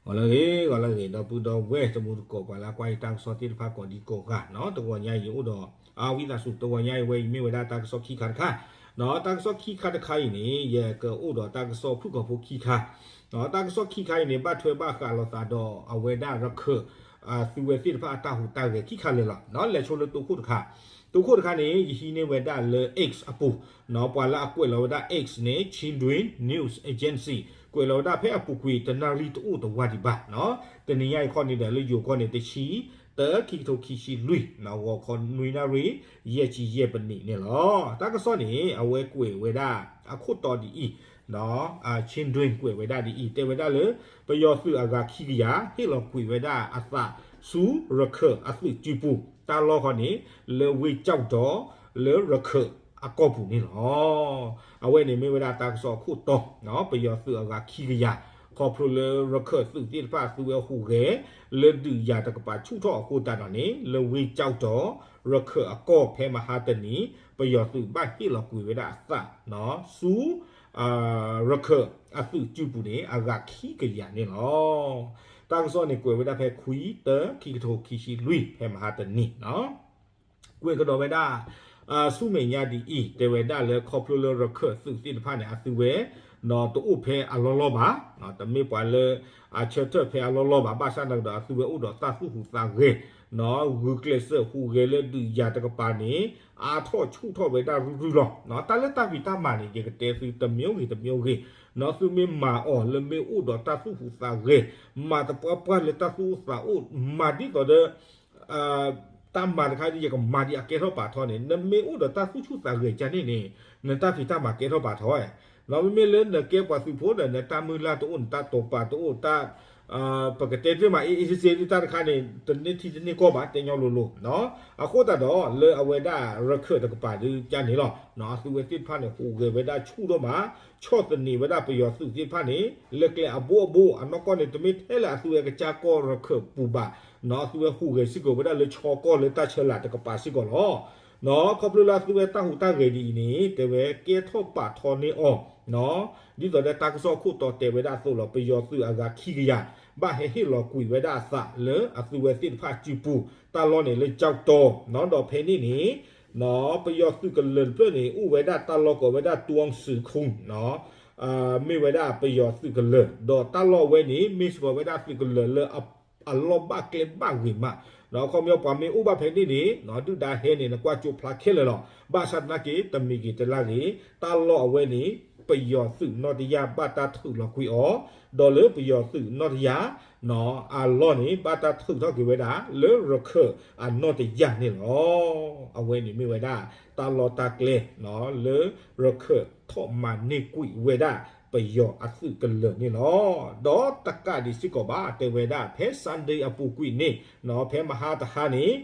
ဂီၤလၢအဂ့ၤ ဂီၤလၢအဂ့ၤ ဒီပုၢ်ဒီဝဲၢ်တံၤသကိး ပှၤလၢအကွၢ်ယတၢ်ကစီၣ်သ့ၣ်တဖၣ်ကိးဒံကိးဂၤနီၤ, တဂီၤညါအံၤယအိၣ်ဒီး အဝံသးစူၤ တဂီၤညါအံၤဝဲအံၤမ့ၢ်ဝဲဒၣ်တၢ်ကစီၣ်ခံခါတခါနီၤ, တၢ်ကစီၣ်ခံခါတခါအံၤန့ၣ် ယကအိၣ်ဒီးတၢ်ကစီၣ်ဖုၣ်ကိာ်ဖိခံခါနီၤ, တၢ်ကစီၣ်ခံခါအံၤန့ၣ် ဘၣ်ထွဲဘၣ်ဃးလိာ်သးဒီးအဝဲဒၣ်ရခၢၣ် သုဝဲသ့ၣ်တဖၣ်အတၢ်ဟူးတၢ်ဂဲၤခံခါလၢာ်လီၤ. လဲၤဆိလၢတိခိၣ်တခါ, တိခိၣ်တခါန့ၣ် ယဟံးန့ၢ်ဝဲဒၣ်လၢ X အပူၤနီၤ, ပှၤလၢအကွဲးလီၤဝဲဒၣ် X န့ၣ် Chin Dream News Agency ကွဲးလီၤဝဲဒၣ်ဖဲအပူၤကွံာ် တနၣ်ရံၣ်တအိၣ်တဝါဒံးဘၣ်နီၤ, တနံၤညါအံၤခီန့ၣ်ဒီး လၢယိၤကီၢ်န့ၣ် တဆံ တၢ ခံကထိခံဆံလွံၢ်နီၤ, ဂီၤခီနွံနၣ်ရံၣ် ယဲၢ်ဆံယဲၢ်ပနံးန့ၣ်လီၤ. တၢ်ကစီၣ်န့ၣ် အဝဲကွဲးဝဲဒၣ်အခိၣ်တီဒ်အံၤနီၤ, Chin Dream ကွဲးဝဲဒၣ်ဒ်အံၤ တဲဝဲဒၣ်လၢ ပယီၤသုးအဂၤခံကယၤ ဟ့ၣ်လီၤကွံာ်ဝဲဒၣ်အသးဆူရခၢၣ်အသုးစုပူၤ, တၢ်လီၢ်ဃီန့ၣ် လၢဝ့ၢ်ကၠီၣ်တီၤ လၢရခၢၣ်အကီၢ်ပူၤန့ၣ်လီၤ. အဝဲန့ၣ်မ့ၢ်ဝဲဒၣ်တၢ်ကစီၣ်အခိၣ်တီနီၤ, ပယီၤသုးအဂၤခံကယၤ ခီဖျိလၢရခၢၣ်သုးသ့ၣ်တဖၣ်သုဝဲဟူးဂဲၤ လၢဒုးယၤတကပၤဆူၣ်ထီၣ်အဃိသတးဒီးန့ၣ် လၢဝ့ၢ်ကၠီၣ်တီၤ ရခၢၣ်အကီၢ်ဖဲမဟါတနံၤ ပယီၤသုးဘၣ်ဟ့ၣ်လီၤကွံာ်ဝဲဒၣ်အသး ဆူ ရခၢၣ်အသုးစုပူၤန့ၣ် အဂၤခံကယၤန့ၣ်လီၤ. တၢ်ကစီၣ်န့ၣ်ကွဲးဝဲဒၣ်ဖဲခွံ တၢ ခံကထိခံဆံလွံၢ် ဖဲမဟါတနံၤနီၤ ကွဲးကဒီးဝဲဒၣ် ဆူမဲာ်ညါဒ်အံၤ တဲဝဲဒၣ်လၢခီဖျိလၢရခၢၣ်သုးသ့ၣ်တဖၣ်န့ၣ် အသုဝဲ တအိၣ်ဖဲအလီၢ်လီၢ်ဘၣ်, တမ့ၢ်ပှၤလၢ အဆၢထၢၣ်ဖဲအလီၢ်လီၢ်ဘၣ်, ဘၣ်ဆၣ်သနာ်က့ဒီး အသုဝဲအိၣ်ဒီးတၢ်သူၣ်ဟူးသးဂဲၤ ဂုာ်ကျဲးစၢးဟူးဂဲၤလၢဒုးယၤတကပၤန့ၣ် အါထီၣ်ဆူၣ်ထီၣ်ဝဲဒၣ်ရုၢ်ရုၢ်လီၤ. တၢ်လၢတၢ်ဖံးတၢ်မၤန့ၣ် ယကတဲသုတမံၤဂ့ၤတမံၤဂ့ၤနီၤ, သုမ့ၢ်မၤအီၤလၢမ့ၢ်အိၣ်ဒီးတၢ်သူၣ်ဟူးသးဂဲၤ, မၤသပှၢ်ပှၢ်လၢတၢ်သူၣ်အိၣ်သးအိၣ်, မၤဒ်သိးဒီး တၢ်မၤတခါဒ်ယကမၤဒ်အကဲထီၣ်ပာ်ထီန့ၣ် နမ့ၢ်အိၣ်ဒီးတၢ်သူၣ်ဆူၣ်သးဂဲၤကန့ၣ်န့ၣ် နတၢ်ဖံးတၢ်မၤကဲထီၣ်ပာ်ထီ, မ့မ့ၢ်လၢနကဲပှၤသုးဖိဒီး နတၢ်မုၢ်လၢ်တအိၣ် နတၢ်တိာ်ပာ်တအိၣ် တၢ် ပကတဲတ့ၢ်မး အ့ၣ်အ့ၣ်စ့စ့ဒ်တၢ်တခါန့ၣ် တန့ၢ်ထံတန့ၢ်ကီၢ်ဘၣ် တဲညီလိၤလိၤ, အဃိသတးဒီး လၢအဝဲဒၣ်ရခၢၣ်တကပၤဒ်ကန့ၣ်လီၤ, အသုဝဲသ့ၣ်တဖၣ်န့ၣ် ဟူးဂဲၤဝဲဒၣ်ဆူၣ်ဒိၣ်မး, ဆီၣ်သနံးဝဲဒၣ်ပယီၤသုးသ့ၣ်တဖၣ်န့ၣ် လၢကျဲအဘိအဘိ အနီၢ်ကီၢ်န့ၣ် တမ့ၢ်ထဲလၢအသုဝဲကစၢ်ကီၢ်ရခၢၣ်ပူၤဘၣ်နီၤ, အသုဝဲဟူးဂဲၤစ့ၢ်ကီးဝဲဒၣ်လၢဆီကီၢ်လၢတၢ်ဆၢလာ်တကပၤစ့ၢ်ကီးလီၤ. ခီဖျိလၢအသုဝဲတၢ်ဟူးတၢ်ဂဲၤဒ်အံၤန့ၣ် တဲဝဲကဲထီၣ်ပာ်ထီန့ၢ်အီၤ ဒ်သိးဒီးတၢ်ကစီၣ်ခိၣ်တီတဲဝဲဒၣ်အသိးလီၤ, ပယီၤသုးအဂၤခံကယၤ ဘၣ်ဟဲဟ့ၣ်လီၤကွံာ်ဝဲဒၣ်အသးလၢအသုဝဲသ့ၣ်တဖၣ်စုပူၤ, တၢ်လီၢ်န့ၣ်လၢကၠီၣ်တီၤနီၤ, ဒီးဖဲန့ၣ်န့ၣ် ပယီၤသုးကလၢၤတဖျၢၣ်န့ၣ် အိၣ်ဝဲဒၣ်တၢ်လီၢ်ကိးဝဲဒၣ် တွင်းစုခု မ့ၢ်ဝဲဒၣ်ပယီၤသုးကလၢၤ, ဒီးတၢ်လီၢ်ဝဲန့ၣ် မ့ၢ်စ့ၢ်ကီးဝဲဒၣ်သုးကလၢၤလၢ အလီၢ်ဘၣ်ကျဲဘၣ်ဂ့ၤမး, ခီပညီပှၤမ့ၢ်အိၣ်ဘၣ်ဖဲန့ၣ်န့ၣ် ဒုၣ်ဒါဟဲန့ၣ် နကွၢ်ကၠိဖျါခဲလၢာ်လီၤ. ဘၣ်ဆၣ်သနာ်က့ တမံၤဂ့ၤတလၢ်ဂ့ၤ တၢ်လီၢ်အဝဲန့ၣ် ပယီၤသုးနီၢ်တယၢ်ဘၣ်တၢ်ထုးလီၤကွံာ်အီၤ, ဒီးလၢပယီၤသုးနီၢ်တယၢ် အလီၢ်န့ၣ် ဘၣ်တၢ်ထုးထီၣ်က့ၤဝဲဒၣ် လၢရခၢၣ်အနီၢ်တယၢ်န့ၣ်လီၤ. အဝဲန့ၣ်မ့ၢ်ဝဲဒၣ် တၢ်လီၢ်တၢ်ကျဲ လၢရခၢၣ်ထီၣ်မၤန့ၢ်ကွံာ်ဝဲဒၣ် ပယီၤအသုးကလၢၤန့ၣ်လီၤ. ဒီးတကးဒံးစ့ၢ်ကီးဘၣ် တဲဝဲဒၣ် ဖဲ Sunday အပူၤကွံာ်န့ၣ် ဖဲမဟါတဟါန့ၣ်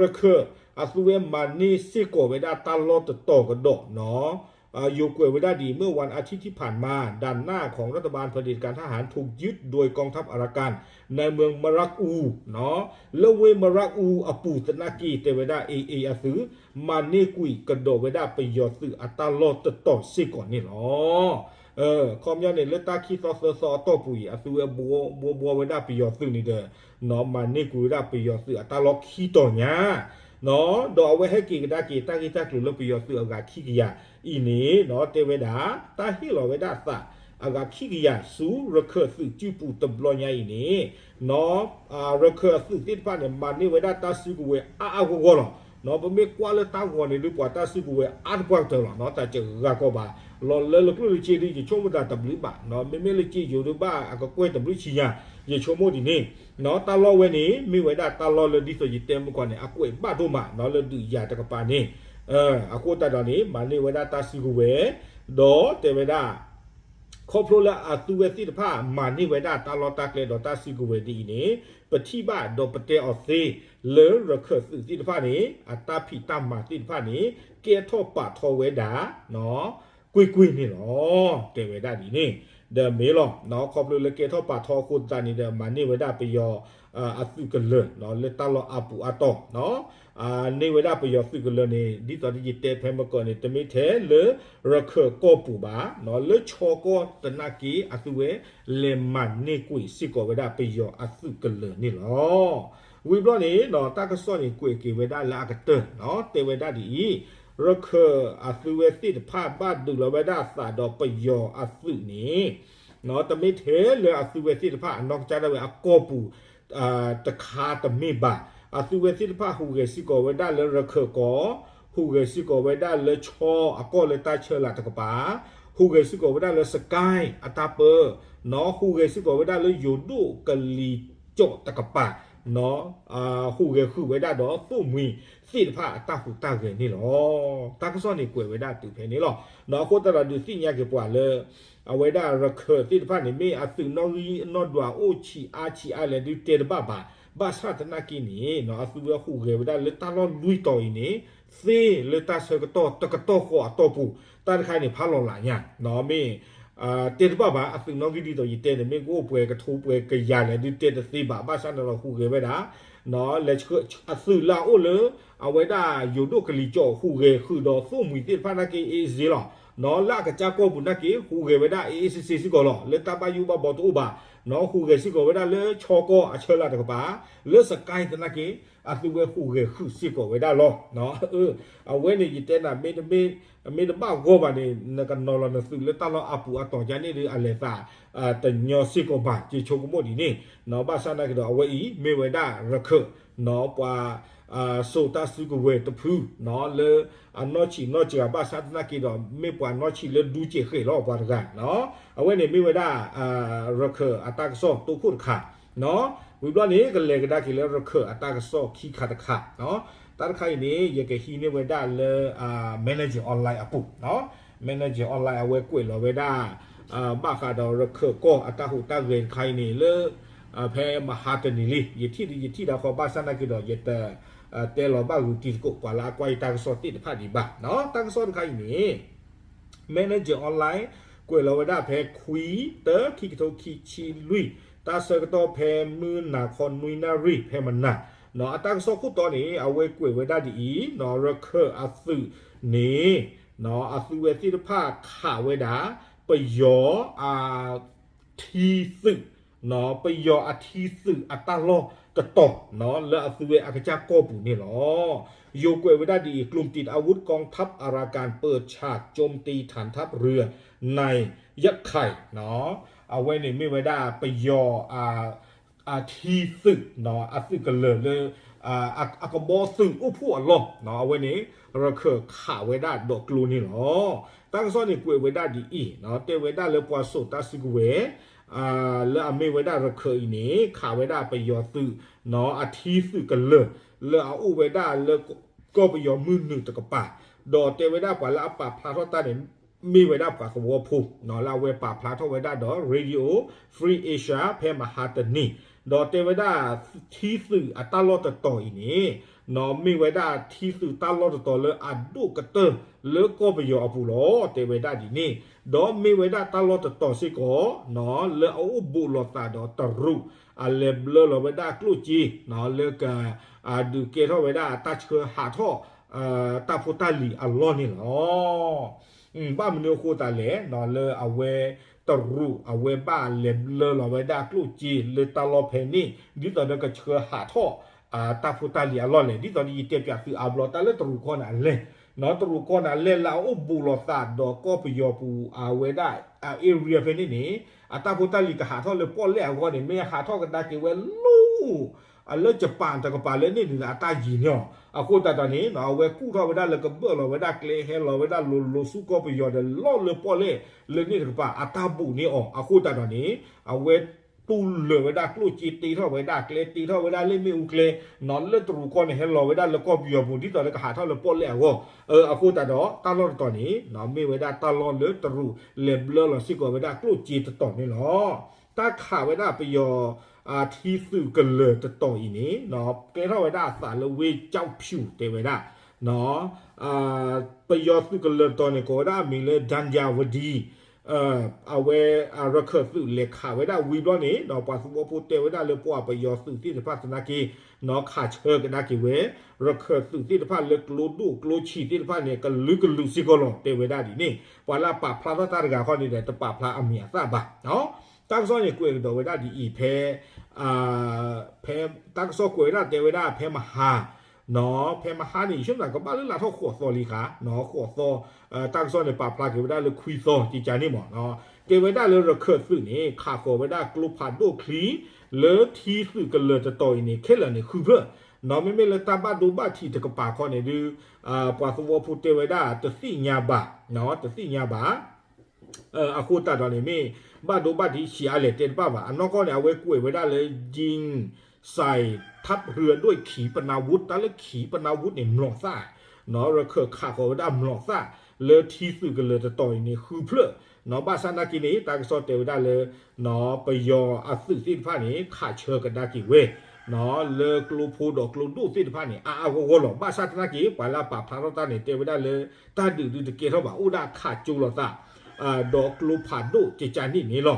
ရခၢၣ်အသုဝဲမၤန့ၢ်စ့ၢ်ကီးဝဲဒၣ်တၢ်လီၢ်တတီၤကဒီးနီၤ, ယိၤကွဲးဝဲဒၣ်ဒ်အံၤ เมื่อวันอาทิตย์ที่ผ่านมา ด่านหน้าของรัฐบาลเผด็จการทหารถูกยึดโดยกองทัพอารากัน ในเมืองมะรักอู နီၤ, လၢဝ့ၢ်မရၣ်အူ အပူၤသနာ်က့ တဲဝဲဒၣ် AA အသုး မၤန့ၢ်ကွံာ်ကဒီးဝဲဒၣ်ပယီၤသုးအတၢ်လီၢ်တတီၤစ့ၢ်ကီးန့ၣ်လီၤ. ခီပညီန့ၣ် လၢတၢ်ခံသီသၢသီအတီၢ်ပူၤအံၤ အသုဝဲဘှီဘှီဝဲဒၣ်ပယီၤသုးန့ၣ်ဒီး မၤန့ၢ်ကွံာ်ဝဲဒၣ်ပယီၤသုးအတၢ်လီၢ်ခံတီၤညါ ဒီးအဝဲဟဲက့ၤကဒါက့ၤတၢ်ဂ့ၢ်တၢ်ကျိၤလၢပယီၤသုးအဂၤခံကယၤအံၤန့ၣ် တဲဝဲဒၣ် တၢ်ဟ့ၣ်လီၤဝဲဒၣ်အသး အဂၤခံကယၤဆူ ရခၢၣ်သုးစုပူၤတဘျီညါအံၤန့ၣ် ရခၢၣ်အသုးသ့ၣ်တဖၣ်န့ၣ် မၤန့ၢ်ဝဲဒၣ်တၢ်စုကဝဲၤအါအါဂီၢ်ဂီၢ်လီၤ. ပမ့ၢ်ကွၢ်လၢတၢ်ဂီၤန့ၣ် ဒုးပှၤတၢ်စုကဝဲၤအါတပှၢ်ကတၢၢ်လီၤ. တၢ်စှၤဂၤကီးဘၣ် လီၤလၢလၢကျိၣ်လၢစ့ဒုး ယဆိကမိၣ်တၢ်တဘျုးဘၣ်, မ့မ့ၢ်လၢစ့ယိၤဒုးဘၣ်အကကွဲၢ်တဘျုးဆံညါ, ယဆိကမိၣ်ဒ်န့ၣ် တၢ်လီၢ်ဝဲန့ၣ် မ့ၢ်ဝဲဒၣ်တၢ်လီၢ်လၢဒ်သိးယတဲမုၢ်ကီၢ်န့ၣ် အကွဲးဘၣ်ဒိၣ်မး လၢဒုးယၤတကပၤန့ၣ် အဃိသတးဒီးန့ၣ် မၤန့ၢ်ဝဲဒၣ်တၢ်စုကဝဲၤ ဒီးတဲဝဲဒၣ် ခီဖျိလၢအသုဝဲသ့ၣ်တဖၣ် မၤန့ၢ်ဝဲဒၣ်တၢ်လီၢ်တၢ်ကျဲဒီးတၢ်စုကဝဲၤဒ်အံၤန့ၣ် ပထံၣ်ဘၣ်ဒီးပတဲအီၤသ့ လၢရခၢၣ်သုးသ့ၣ်တဖၣ်န့ၣ် အတၢ်ဖံးတၢ်မၤသ့ၣ်တဖၣ်န့ၣ် ကဲထီၣ်ပာ်ထီဝဲဒၣ် ကွ့ၢ်ကွ့ၢ်န့ၣ်လီၤ. တဲဝဲဒၣ်ဒ်န့ၣ် ဒီးမ့ၢ်လီၤ, ခီဖျိလၢကဲထီၣ်ပာ်ထီအဃိသတးန့ၣ်ဒီး မၤန့ၢ်ဝဲဒၣ်ပယီၤအသုးကလၢၤ လၢတၢ်လီၢ်အါပူၤအါတီၤ, န့ၢ်ဝဲဒၣ်ပယီၤသုးကလၢၤန့ၣ် ဒ်သိးယတဲဖဲမကီးန့ၣ် တမ့ၢ်ထဲလၢရခၢၣ်ကီၢ်ပူၤဘၣ်, လၢခၠီကီၢ်သနာ်က့ အသုဝဲလဲၤမၤန့ၢ်ကွံာ်စ့ၢ်ကီးဝဲဒၣ်ပယီၤအသုးကလၢၤန့ၣ်လီၤ. ဝံၤဘျီန့ၣ် တၢ်ကစီၣ်န့ၣ်ကွဲးက့ၤဝဲဒၣ်လၢအကတၢၢ် တဲဝဲဒၣ်ဒ်အံၤ, ရခၢၣ်အသုဝဲသ့ၣ်တဖၣ်ဘၣ်ဒုးလီၤဝဲဒၣ်အသးဒီးပယီၤအသုးန့ၣ် တမ့ၢ်ထဲလၢအသုဝဲသ့ၣ်တဖၣ်အနီၢ်ကစၢ်ဒၣ်ဝဲအကီၢ်ပူၤ တခါတမ့ၢ်ဘၣ်. အသုဝဲသ့ၣ်တဖၣ်ဟူးဂဲၤစ့ၢ်ကီးဝဲဒၣ်လၢရခၢၣ်ကီၢ်, ဟူးဂဲၤစ့ၢ်ကီးဝဲဒၣ်လၢခၠီအကီၢ်လၢတၢ်ဆၢလာ်တကပၤ, ဟူးဂဲၤစ့ၢ်ကီးဝဲဒၣ်လၢစကဲအတၢ်ပၢ, ဟူးဂဲၤစ့ၢ်ကီးဝဲဒၣ်လၢယိၤဒိၣ်ကလံၤကၠီၣ်တကပၤ, ဟူးဂဲၤဃုာ်ဝဲဒၣ်ဒီးသိၣ်မှံၤသ့ၣ်တဖၣ်အတၢ်ဟူးတၢ်ဂဲၤန့ၣ်လီၤ. တၢ်ကစီၣ်န့ၣ်ကွဲးဝဲဒၣ်တုၤဖဲန့ၣ်လီၤ. အဃိသတးဒီးဒုးသ့ၣ်ညါက့ၤပှၤလၢ အဝဲဒၣ်ရခၢၣ်သ့ၣ်တဖၣ်န့ၣ် မ့ၢ်အသုးနီၣ်ဂံၢ်နီၣ်ဒွးအိၣ်ဆံးအါဆံးအါလဲၣ်ဒုးတဲတဘၣ်ဘၣ်. ဘၣ်ဆၣ်သနာ်က့န့ၣ် အသုဝဲဟူးဂဲၤဝဲဒၣ်လၢတၢ်လီၢ်လွံၢ်တီၤအံၤန့ၣ် သ့လၢတၢ်ဆၢကတီၢ်တကတီၢ်ဃီအတီၢ်ပူၤ, တၢ်တခါန့ၣ်ဖးလီၤလးညါ, မ့ၢ် တဲတဘၣ်ဘၣ်. အသုးနီၣ်ဂံၢ်ဒ်သိးယတဲန့ၣ် မ့ၢ်ကအိၣ်ပှဲၤကထိပှဲၤကယၤလဲၣ်ဒုးတဲတသ့ဘၣ်. ဘၣ်ဆၣ်န့ၣ်ဒီးဟူးဂဲၤဝဲဒၣ် လဲၤဆှၢအသုးလၢအအိၣ်လၢ အဝဲဒၣ်ယိၤဒိၣ်ကလံၤကၠီၣ်ဟူးဂဲၤဃုာ်ဒီးသိၣ်မှံၤသ့ၣ်တဖၣ်နာ်က့ အ့ၣ်စ့လီၤ. လၢအကစၢ်ကီၢ်ပူၤနာ်က့ ဟူးဂဲၤဝဲဒၣ်အ့ၣ်အ့ၣ်စ့စ့စ့ၢ်ကီးလီၤ. လၢတၢ်ဘၣ်ယိၣ်ဘၣ်ဘီတအိၣ်ဘၣ်, ဟူးဂဲၤစ့ၢ်ကီးဝဲဒၣ်လၢခၠီကီၢ်အဆၢလာ်တကပၤ, လၢစကဲသနာ်က့ အသုဝဲဟူးဂဲၤဃုာ်စ့ၢ်ကီးဝဲဒၣ်လီၤ. အဝဲန့ၣ်ယတဲနၤ မ့ၢ်တဘၣ်ဂီၢ်ဘၣ်န့ၣ် နကနီၤလီၤနသုးလၢတၢ်လီၢ်အါပူၤအါတီၤကန့ၣ်ဒီး အလဲၤသးတညီစ့ၢ်ကီးဘၣ် ယဆိကမိၣ်ဒ်န့ၣ်. ဘၣ်ဆၣ်နာ်က့ဒီး အဝဲအံၤမ့ၢ်ဝဲဒၣ်ရခၢၣ် ပှၤစိာ်တၢ်စုကဝဲၤတဖု လၢအနီၢ်ဆံးနီၢ်စှၤ ဘၣ်ဆၣ်သနာ်က့ဒီး မ့ၢ်ပှၤနီၢ်ဆံးလၢဒူစဲးဃဲးလီၤ ပှၤတဂၤ. အဝဲန့ၣ်မ့ၢ်ဝဲဒၣ် ရခၢၣ်အတၢ်ကစီၣ်တိခိၣ်တခါ ဝံၤဘျီန့ၣ် ကလဲၤကဒါက့ၤလၢရခၢၣ်အတၢ်ကစီၣ်ခံခါတခါ. တၢ်တခါအံၤန့ၣ် ယကဟံးန့ၢ်ဝဲဒၣ်လၢ Manager Online အပူၤ, Manager Online အဝဲကွဲးလီၤဝဲဒၣ် ဘၣ်ဃးဒီးရခၢၣ်ကီၢ်အတၢ်ဟူးတၢ်ဂဲၤတခါအံၤန့ၣ်လၢ ဖဲမဟါတနံၤလံ ယထံၣ်ဒ်ယထံၣ်ဒၣ်ဃီ ဘၣ်ဆၣ်နာ်က့ဒီး ယတတဲလီၤဘၣ်ဂုာ်တံၤသကိး ပှၤလၢအကွၢ်ယတၢ်ကစီၣ်သ့ၣ်တဖၣ်ဒံးဘၣ်. တၢ်ကစီၣ်တခါအံၤန့ၣ် Manager Online ကွဲးလီၤဝဲဒၣ်ဖဲခွံတၢ ခံကထိခံဆံလွံၢ် တၢ်ဆၢကတီၢ်ဖဲမုၢ်နၤခီနွံနၣ်ရံၣ်ဖဲမနၤ, အတၢ်ကစီၣ်ခိၣ်တီန့ၣ် အဝဲကွဲးဝဲဒၣ်ဒ်အံၤ, ရခၢၣ်အသုးန့ၣ် အသုဝဲသ့ၣ်တဖၣ်ခးဝဲဒၣ် ပယီၤအ ထံသုး, ပယီၤအထံသုးအတၢ်လီၢ်တတီၤ လၢအသုဝဲအကစၢ်ကီၢ်ပူၤန့ၣ်လီၤ. ယိၤကွဲးဝဲဒၣ်ဒ်အံၤ กลุ่มติดอาวุธกองทัพอารากันเปิดฉากโจมตีฐานทัพเรือในยะไข่ အဝဲန့ၣ်မ့ၢ်ဝဲဒၣ်ပယီၤ အထံသုး အသုးကလၢၤလၢ အကဘီသုးအိၣ်ဖှိၣ်အလီၢ် အဝဲန့ၣ် ရခၢၣ်ခးဝဲဒၣ်ဒီးကျိန့ၣ်လီၤ. တၢ်ကစီၣ်န့ၣ်ကွဲးဝဲဒၣ်ဒ်အံၤ, တဲဝဲဒၣ်လၢပှၤစိာ်တၢ်စုကဝဲၤ လၢအမ့ၢ်ဝဲဒၣ်ရခၢၣ်အံၤန့ၣ် ခးဝဲဒၣ်ပယီၤသုး အထံသုးကလၢၤ လၢအအိၣ်ဝဲဒၣ်လၢကီၢ်ပယီၤမုၢ်နုာ်တကပၤ, ဒီးတဲဝဲဒၣ်ပှၤလၢအပာ်ဖျါထီၣ်တၢ်န့ၣ် မ့ၢ်ဝဲဒၣ်ပှၤသဝီဖိ လၢအဝဲပာ်ဖျါထီၣ်ဝဲဒၣ်ဒီး Radio Free Asia ဖဲမဟါတနံၤ, ဒီးတဲဝဲဒၣ်ထံသုးအတၢ်လီၢ်တတီၤအံၤန့ၣ် မ့ၢ်ဝဲဒၣ်ထံသုးတၢ်လီၢ်တတီၤလၢအဒိၣ်ကတၢၢ်လၢကီၢ်ပယီၤအပူၤလီၤ တဲဝဲဒၣ်ဒ်န့ၣ်, ဒီးမ့ၢ်ဝဲဒၣ်တၢ်လီၢ်တတီၤစ့ၢ်ကီး လၢအအိၣ်ဘူးလိာ်သးဒီးတရူး အလဲၤဘျၢလီၤဝဲဒၣ်ကျိၣ်စ့ လၢက ဒုးကဲထီၣ်ဝဲဒၣ်တၢ်ဆှၢဟးထီၣ် တၢ်ဖိတၢ်လံၤအလီၢ်န့ၣ်လီၤ. ဘၣ်မနုၤအဃိသတးလဲၣ် လၢအဝဲတရူးအဝဲဘၣ်လဲၤဘျၢလီၤဝဲဒၣ်ကျိၣ်စ့လၢတၢ်လီၢ်ဖဲန့ၣ် ဒ်သိးဒီးကဆှၢဟးထီၣ် တၢ်ဖိတၢ်လံၤအလီၢ်လဲၣ်. ဒ်သိးဒီးယတဲပၠးသုအါဘျီ တၢ်လၢတရူးကီၢ်န့ၣ်အလဲၣ်, တရူးကီၢ်န့ၣ်အလဲၣ်လၢအအိၣ်ဘူးလိာ်သးဒီးကီၢ်ပယီၤပူၤ အဝဲဒၣ် area ဖဲန့ၣ်န့ၣ် အတၢ်ဖိတၢ်လံၤကဟးထီၣ်လၢပီၣ်လဲၣ်အဂီၢ်န့ၣ် မ့ၢ်ဟးထီၣ်ကဒါက့ၤဝဲလၢ အလၢ Japan တကပၤလၢန့ၣ်န့ၣ် အတၢ်ယံၤန့ၢ်အီၤ, အဃိသတးဒီးန့ၣ် အဝဲကူၣ်ထီၣ်ဝဲဒၣ်လၢကဘၢၣ်လီၤဝဲဒၣ်ကျဲ ဟဲလီၤဝဲဒၣ်လိၤလိၤဆူကီၢ်ပယီၤဒီးလီၢ်လၢပီၣ်လဲၣ်လၢန့ၣ်တကပၤ အတၢ်ဘူးန့ၢ်အီၤ, အဃိသတးဒီးန့ၣ် အဝဲတူၢ်လၢာ်ဝဲဒၣ်ကျိၣ်စ့ တ့ထီၣ်ဝဲဒၣ်ကျဲ တ့ထီၣ်ဝဲဒၣ်လၢမ့ၣ်အူကျဲ လၢတရူးကီၢ်န့ၣ် ဟဲလီၤဝဲဒၣ်လၢကီၢ်ပယီၤပူၤ ဒ်သိးလၢကဟးထီၣ်လၢပီၣ်လဲၣ်အဂီၢ်, အဃိသတးဒီး တၢ်လီၢ်တတီၤန့ၣ် မ့ၢ်ဝဲဒၣ်တၢ်လီၢ်လၢတရူးလဲၤဘျၢလီၤစ့ၢ်ကီးဝဲဒၣ်ကျိၣ်စ့တတီၤန့ၣ်လီၤ. တၢ်ခးဝဲဒၣ်ပယီၤ ထံသုးကလၢၤတတီၤအံၤန့ၣ် ကဲထီၣ်ဝဲဒၣ်အသးလၢဝ့ၢ်ကၠီဖၠူၤ တဲဝဲဒၣ် ပယီၤသုးကလၢၤတတီၤန့ၣ် ကိးဝဲဒၣ်အမံၤလၢ ဒၣ်ယၣ်ဝဒံ အဝဲ ရခၢၣ်သုးလဲၤခးဝဲဒၣ်ဝံၤဘျီန့ၣ် ပှၤသဝီဖိတဲဝဲဒၣ်လၢပှၤပယီၤသုးသ့ၣ်တဖၣ်သနာ်က့ နီၢ်ခးဆၢကဒါက့ၤဝဲ ရခၢၣ်သုးသ့ၣ်တဖၣ်လၢကျိဒိၣ်ကျိဆံးသ့ၣ်တဖၣ်န့ၣ် ကလုာ်ကလုာ်စ့ၢ်ကီးလီၤ တဲဝဲဒၣ်ဒ်န့ၣ် ပှၤလၢအပာ်ဖျါထီၣ်တၢ်တဂၤခီန့ၣ်ဒီး တပာ်ဖျါအမံၤအသၣ်ဘၣ်. တၢ်ကစီၣ်န့ၣ် ကွဲးကဒီးဝဲဒၣ်ဒ်အံၤ ဖဲ ဖဲ တၢ်ကစီၣ်ကွဲးဝဲဒၣ်တဲဝဲဒၣ်ဖဲမဟါ နီၢ် ဖဲမဟါန့ၣ် ယဆိကမိၣ်ကဘၣ်လၢလၢထီၣ်ဃိးသီလံဃာ် နီၢ် ဃိးသီ တၢ်ကစီၣ်န့ၣ် ပာ်ဖျါက့ၤဝဲဒၣ်လၢခွံသီ ကကန့ၣ်မး နီၢ် တဲဝဲဒၣ်လၢရခၢၣ်သုးန့ၣ် ခးဃီၤဝဲဒၣ်ကျိဖးဒိၣ်ချံ လၢထံသုးကလၢၤတတီၤအံၤန့ၣ် ခဲလၢာ်န့ၣ် ဃုဖျၢၣ် နီၢ် မ့မ့ၢ်လၢတၢ်ဘၣ်ဒိဘၣ်ထံးတကပၤခီန့ၣ်ဒုး ပှၤသဝီဖိတဲဝဲဒၣ် တသ့ၣ်ညါဘၣ် နီၢ် တသ့ၣ်ညါဘၣ် အဃိသတးဒီးန့ၣ်မ့ၢ် ဘၣ်ဒိဘၣ်ထံးဆံးအါလဲၣ်တဲတဘၣ်ဘၣ်. အနီၢ်ကီၢ်န့ၣ် အဝဲကွဲးဝဲဒၣ်လၢ ยิงใส่ทัพเรือด้วยขีปนาวุธ တၢ်လၢขีปนาวุธန့ၣ် မျိာ်သၣ် နီၢ် ရခၢၣ်ခးဃီၤဝဲဒၣ်မျိာ်သၣ် လၢထံသုးကလၢၤတတီၤအံၤန့ၣ် ဃုဖျၢၣ် နီၢ် ဘၣ်ဆၣ်သနာ်က့န့ၣ် တၢ်ကစီၣ်တဲဝဲဒၣ်လၢ နီၢ် ပယီၤအသုးသ့ၣ်တဖၣ်န့ၣ် ခးဆၢကဒါက့ၤဝဲ နီၢ် လၢကျိဖိဒီးကျိဒိၣ်သ့ၣ်တဖၣ်န့ၣ် အါအါဂီၢ်ဂီၢ်လီၤ. ဘၣ်ဆၣ်သနာ်က့ ပှၤလၢအပာ်ဖျါထီၣ်တၢ်န့ၣ် တဲဝဲဒၣ်လၢ တၢ်ဒုးဒုးတကဲထီၣ်ဘၣ် အိၣ်ဒၣ်ခးကၠိလိာ်သး ဒီးကျိဖးဒိၣ်ကကန့ၣ်န့ၣ်လီၤ.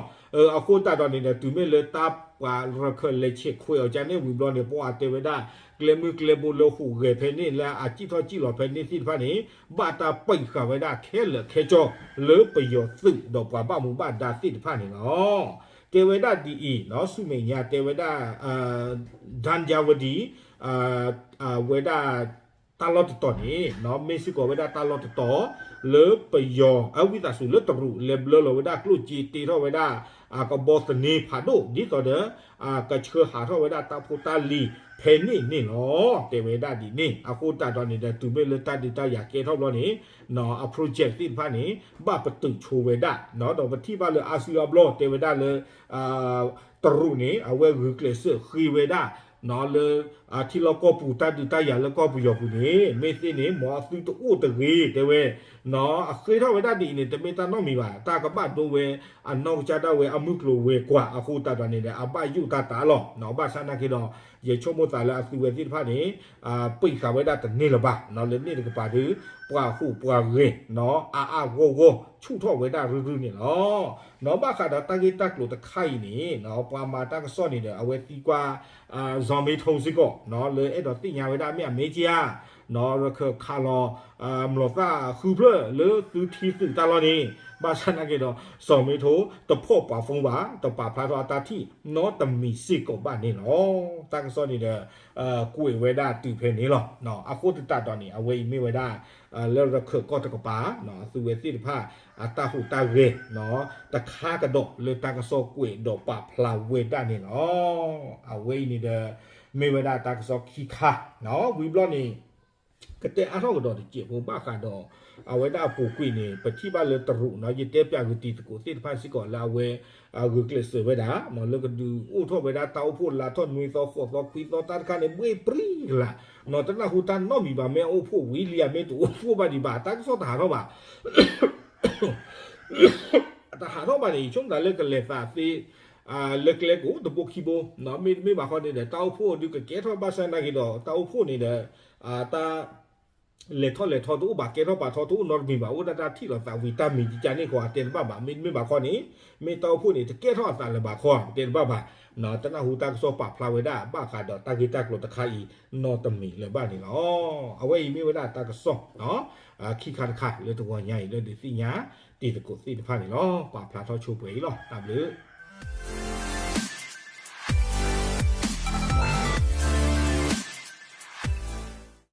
အဃိသတးဒီးန့ၣ်ဒီး တုၤမ့ၢ်လၢတၢ်ပှၤရခၢၣ်လဲၤဆဲးခွဲးအီၤကန့ၣ်ဝံၤဘျီန့ၣ် ပှၤတဲဝဲဒၣ် ကျဲမုၢ်ကျဲဘိလၢဟူးဂဲၤဖဲန့ၣ် လၢအစံၣ်ထီၣ်စံၣ်လီၤဖဲန့ၣ်သ့ၣ်တဖၣ်န့ၣ် ဘၣ်တၢ်ပံာ်ဃာ်ဝဲဒၣ်ခဲလၢာ်ခဲဆ့ လၢပယီၤသုးဒီးပှၤဘၣ်မူဘၣ်ဒါသ့ၣ်တဖၣ်န့ၣ်လီၤ. တဲဝဲဒၣ်ဒ်အံၤ နီၢ် ဆူမဲာ်ညါတဲဝဲဒၣ် ဒၣ်ယါဝဒံ ဝဲဒၣ် တၢ်လီၢ်တတီၤန့ၣ် နီၢ် မ့ၢ်စ့ၢ်ကီးဝဲဒၣ်တၢ်လီၢ်တတီၤ လၢပယီၤ အဝံသးစူၤလၢတရူး လဲၤဘျၢလီၤဝဲဒၣ်ကျိၣ်စ့တ့ထီၣ်ဝဲဒၣ် အကဘီသန့ဖးဒိၣ် ဒ်သိးဒီး ကဆှၢဟးထီၣ်ဝဲဒၣ်တၢ်ဖိတၢ်လံၤဖဲန့ၣ်န့ၣ်လီၤ. တဲဝဲဒၣ်ဒ်န့ၣ် အဃိသတးဒီးန့ၣ်ဒီး တုၤမ့ၢ်လၢတၢ်ဒုးတၢ်ယၤကဲထီၣ်ဘျီန့ၣ် နီၢ် အ project သ့ၣ်တဖၣ်န့ၣ် ဘၣ်ပတုာ်ဆိဝဲဒၣ် နီၢ် ဒီးပထံၣ်ဘၣ်လၢအါစုအါဘျီတဲဝဲဒၣ်လၢ တရူးန့ၣ် အဝဲဂုာ်ကျဲးစၢးဃ့ဝဲဒၣ် နီၢ် လၢ ထံလီၢ်ကီၢ်ပူၤ တၢ်ဒုးတၢ်ယၤလၢကီၢ်ပယီၤပူၤန့ၣ် မ့ၢ်သ့န့ၣ် မ်အသုတအိၣ်တဂ့ၤ တဲဝဲ နီၢ် အဃ့ထီၣ်ဝဲဒၣ်ဒ်အံၤန့ၣ် တမ့ၢ်တၢ်နီတမံၤဘၣ် တၢ်ကဘၣ်ဒိဝဲ အနီၢ်ကစၢ်ဒၣ်ဝဲအမုၢ်ကျိၤဝဲၤကွာ် အဃိသတးဒီးန့ၣ်ဒီး အဘၣ်ယိၣ်တၢ်တၢ်လီၤ နီၢ် ဘၣ်ဆၣ်သနာ်က့ဒီး ယဆိကမိၣ်သးလၢအသုဝဲသ့ၣ်တဖၣ်န့ၣ် ပံာ်ဃာ်ဝဲဒၣ်တန့ၢ်လၢၤဘၣ် နီၢ် လၢန့ၣ်တကပၤဒီး ပှၤဟူးပှၤဂဲၤ နီၢ် အါအါဂီၢ်ဂီၢ် ဆူၣ်ထီၣ်ဝဲဒၣ်ရုၢ်ရုၢ်န့ၣ်လီၤ. နီၢ် ဘၣ်ဃးဒီးတၢ်ဂ့ၢ်တၢ်ကျိၤတခါအံၤန့ၣ် နီၢ် ပှၤမၤတၢ်ကစီၣ်န့ၣ်ဒီး အဝဲသံကွၢ် စီၤမ့ထိစ့ၢ်ကီး နီၢ် လၢအဲၣ်ဒိးသ့ၣ်ညါဝဲဒၣ်မ့ၢ်အမ့ၢ်က့ဧါ နီၢ် ရခၢၣ်ခးလီၤ မျိာ်သၣ်ဃုဖျၢၣ်လၢသုထံသုးတၢ်လီၢ်န့ၣ် ဘၣ်ဆၣ်သနာ်က့ဒီး စီၤမ့ထိ တဖီၣ်ပာ်ဖုန်းဘၣ် တပာ်ဖျါထီၣ်အတၢ်ထံၣ် နီတမံၤစ့ၢ်ကီးဘၣ်န့ၣ်လီၤ. တၢ်ကစီၣ်န့ၣ်ဒီး ကွဲးဝဲဒၣ်တုၤဖဲန့ၣ်လီၤ. အဃိသတးဒီးန့ၣ် အဝဲအံၤမ့ၢ်ဝဲဒၣ် လၢရခၢၣ်ကီၢ်တကပၤ အသုဝဲသ့ၣ်တဖၣ် အတၢ်ဟူးတၢ်ဂဲၤ တခါကဒီးလၢတၢ်ကစီၣ်ကွဲးဒီးပာ်ဖျါဝဲဒၣ်န့ၣ်လီၤ. အဝဲအံၤန့ၣ်ဒီး မ့ၢ်ဝဲဒၣ်တၢ်ကစီၣ်ခံခါ ဝံၤဘျီန့ၣ် ကတဲအါထီၣ်ကဒီးတစဲးဖိဘၣ်ဃးဒီး အဝဲဒၣ်အပူၤကွံာ်န့ၣ် ပထံၣ်ဘၣ်လၢတရူး နီၢ် ယတဲပၠးဂ့ၤတံၤသကိးသ့ၣ်တဖၣ်စ့ၢ်ကီးလၢအဝဲ ဂုာ်ကျဲးစၢးဝဲဒၣ် လၢကဒုးအိၣ်ထီၣ်ဝဲဒၣ်တၢ်အိၣ်ဖှိၣ်လါထီၣ်နွံသီဃိးသီခွံသီတၢ်တခါန့ၣ် ဘှ့ၣ်ပြံကလာ် နီၢ် တနၢ်ဟူတၢ်နီတမံၤဘၣ် မ့ၢ်အိၣ်ဖှိၣ်ဝံၤလံဧါ မ့ၢ်တအိၣ်ဖှိၣ်ဘၣ်ဒံးဘၣ် တၢ်ကစီၣ်တဟးထီၣ်ဘၣ် တဟးထီၣ်ဘၣ်န့ၣ် ယဆိကမိၣ်သးလၢကလဲၤသးသ့ လၢကျဲကအိၣ်တဘိခံဘိ မ့တမ့ၢ်ဘၣ်ခီန့ၣ်ဒီး တၢ်အိၣ်ဖှိၣ်ဒုးကကဲထီၣ်ဘၣ်ဆၣ်သနာ်က့ဒီး တၢ်အိၣ်ဖှိၣ်န့ၣ်ဒီး တၢ် လဲၤထီၣ်လဲၤထီတအိၣ်ဘၣ် ကဲထီၣ်ပာ်ထီတအိၣ်နီတမံၤဘၣ် အိၣ်ဒၣ်တၢ်ထံၣ်လိာ်သးဝံၤ တၢ်မံၤကကန့ၣ်ဃီ တဲတဘၣ်ဘၣ် မ့တမ့ၢ်ဘၣ်ခီန့ၣ် မ့ၢ်တၢ်အိၣ်ဖှိၣ်န့ၣ် တကဲထီၣ်အသးလၢၤဘၣ်ခီ တဲတဘၣ်ဘၣ် တနၢ်ဟူတၢ်ကစီၣ်ပာ်ဖျါဝဲဒၣ် ဘၣ်ဃးဒီးတၢ်ဂ့ၢ်တၢ်ကျိၤတခါအံၤ နီတမံၤလၢၤဘၣ်န့ၣ်လီၤ. အဝဲအံၤမ့ၢ်ဝဲဒၣ်တၢ်ကစီၣ် ခံခါတခါလၢတဂီၤညါအံၤ လၢဒုးသ့ၣ်ညါတံၤသကိးသ့ၣ်တဖၣ်န့ၣ်လီၤ. ပာ်ဖျါထီၣ်ဆိပှဲၤအံၤလီၤ. တၢ်ဘျုး